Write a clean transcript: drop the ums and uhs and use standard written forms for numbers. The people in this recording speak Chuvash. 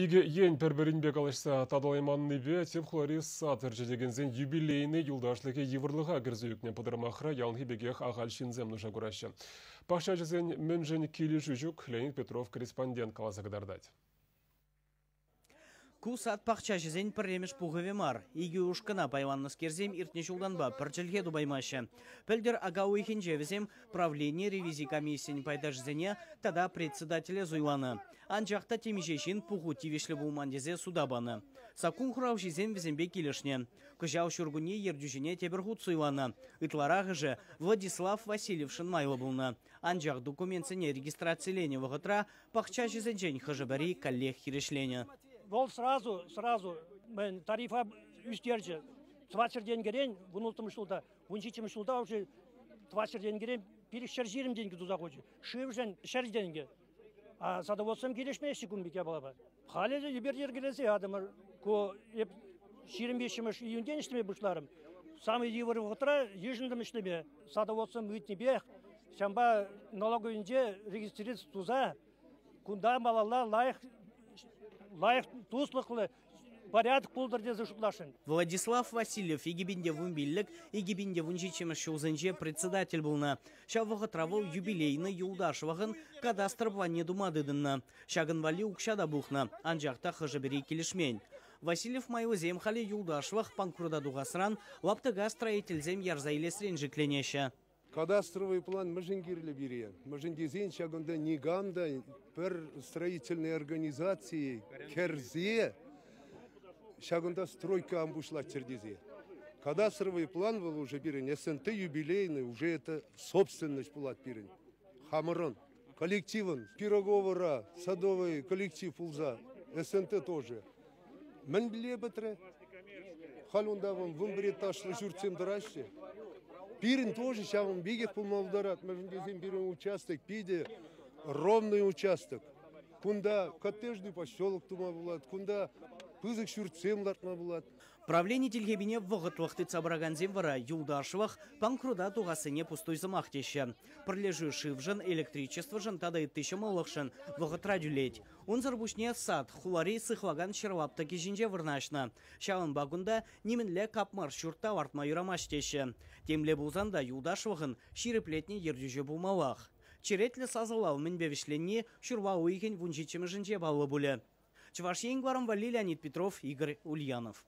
Икӗ ен пӗр-пӗринпе калаҫса татӑлайманнипе тӗп хулари сад ӗрчетекенсен юбилейный юлташлӑхӗ йывӑрлӑха кӗрсе ӳкнӗ пӑтӑрмахра яланхи пекех ахаль ҫынсем нуша кураҫҫӗ. Пахчаҫӑсен мӗншӗн килӗшӳ ҫук, Леонид Петров корреспондент каласа кӑтартать. Ку сад пахчаҫӑсен пӗрремӗш пухӑвӗ мар. Икӗ ушкӑна пайланнӑскерсем иртнӗ ҫултанпа пӗр чӗлхе тупаймаҫҫӗ. Пӗлтӗр ака уйӑхӗнче вӗсем правлени ревизи комиссийӗн пайташӗсене тата председателе суйланӑ. Анчах та темиҫе ҫын пуху тивӗҫлӗ пулман тесе суда панӑ. Саккун хуралҫисем вӗсемпе килӗшнӗ. Кӑҫал ҫуркунне ертӳҫӗне тепӗр хут суйланӑ. Ытларахӑшӗ Владислав Васильевшӑн майлӑ пулнӑ. Анчах документсене регистрациленӗ вӑхӑтра пахчаҫӑсенчен хӑшӗ-пӗри каллех хирӗҫленӗ. Вӑл сразу, сразу тарифа ӳстерчӗ. 400 тенкӗрен 16-мӗш ҫулта, 17-мӗш ҫулта уже 400 тенкӗрен 520 тенкӗ туса хучӗ. Шывшӑн 100 тенкӗ. А садоводсем килӗшмеҫҫӗ кун пек япалапа. Халӗ эпир йӗркелесе ятӑмӑр. Ку эп 25-мӗш июньтен ӗҫлеме пуҫларӑм. Самый йывӑр вӑхӑтра йышӑнтӑм ӗҫлеме. Садоводсем ыйтнипех ҫавӑнпа налоговинче регистрироваться туса кунта малалла лайӑх лайӑх туслӑхлӑ порядок пултӑр тесе шутласшӑн. Владислав Васильев 2015, 2017 ҫулсенче председатель пулнӑ. Ҫав вӑхӑтра вӑл юбилейный юлташлӑхӑн кадастр планне тума тытӑннӑ. Ҫакӑн валли укҫа та пухнӑ, анчах та хӑшӗ-пӗри килӗшмен. Васильев майлисем халӗ юлташлӑх панкрута тухасран лаптӑка строительсем ярса илесрен шикленеҫҫӗ. Кадастровый план мӗншӗн кирлӗ пире? Мӗншӗн тесен ҫакӑнта никам та пӗр строительнӑй организаци кӗрсе ҫакӑнта стройка ан пуҫлаччӑр тесе. Кадастровый план вӑл уже пирӗн СНТ юбилейный, уже это собственность пулать пирӗн, хамӑрӑн, коллективӑн. Пироговӑра садовый коллектив пулса СНТ тоже. Мӗн пӗле пӗтрӗ? Халь унта вӑл 11 этажлӑ ҫуртсем тӑраҫҫӗ. Пирӗн тоже ҫавӑн пекех пулма пултарать, мӗншӗн тесен пирӗн участок питӗ ровный участок. Кунта коттеджный поселок тума пулать, кунта пысӑк ҫуртсем лартма пулать. Правлени тилхепине вӑхӑтлӑх тытса пыракансем вара юлташлӑх панкрута тухассине пустуй сӑмах теҫҫӗ. Пӗрлешӳ шывшӑн, электричествӑшӑн тата ытти ҫӑмӑллӑхшӑн вӑхӑтра тӳлет. Унсӑр пуҫне сад хулари сыхлакан ҫӗр лаптӑкӗ ҫинче вырнаҫнӑ. Ҫавӑнпа кунта нимӗнле капмар ҫурт та лартма юрамасть теҫҫӗ. Темле пулсан та юлташлӑхӑн ҫирӗплетнӗ ертӳҫӗ пулмаллах. Черетлӗ сасӑлав мӗнпе вӗҫленни ҫурла уйӑхӗн 17-мӗшӗнче паллӑ пулӗ. Чӑваш Ен кӑларӑм валли Леонид Петров, Игорь Ульянов.